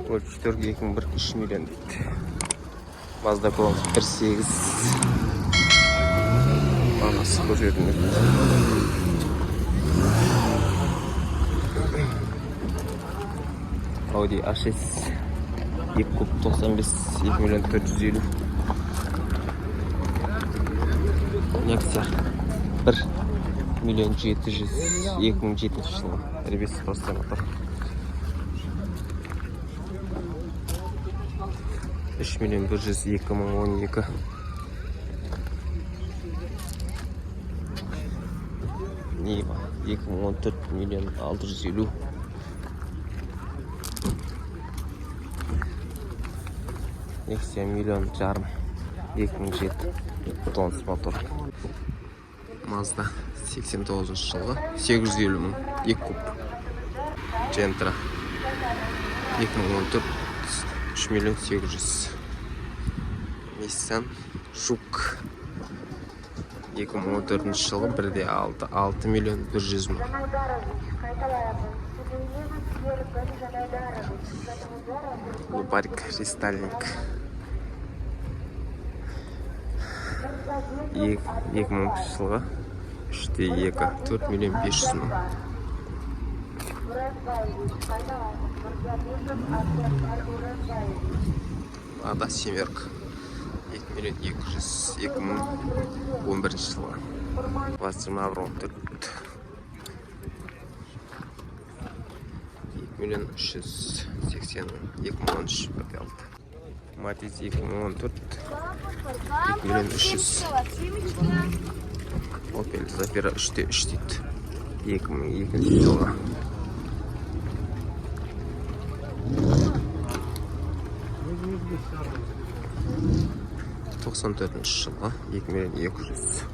Гольф 4 2001, 3 миллион дейді. Mazda Cross 1.8, бағасы көрсетілмепті. Audi A6 2 куб 95, 2 миллион 450. Nexia 1 миллион 700, 2007 жылғы, ребес, простой мотор. 3 миллион 100, 2012. Нива 2014, миллион 650. Nexia миллион жарым, 2007, тонус мотор. Mazda 89 жылғы, 850 мың, 2 куб. Gentra 2014, 3 миллион 800. Nissan Жук 2014 жылғы, 1.6, 6 миллион 100 мың. Лубарик рестайлинг 2000 жылғы, 3.2, 4 миллион 500 мың. Лада семерка 2 миллион 200, 2011 жылғы. ВАЗ 21 14, 2 миллион 380 мың, 2013, 1.6. Матиз 2014, 2 миллион 300. Opel Zafira 3.3 дейді, 2002 жылғы. 94 жылғы, 2 миллион 200.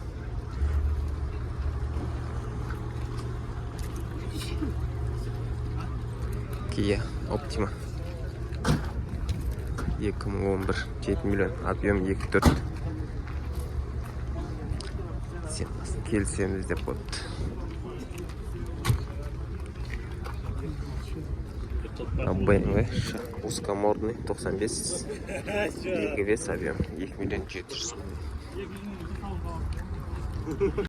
Kia Optima 2011, 7 миллион, объем 2.4. Ценасын келісеміз деп қойыпты. BMW узкомордный 95, 2.5 объем, 2 миллион 700 мың.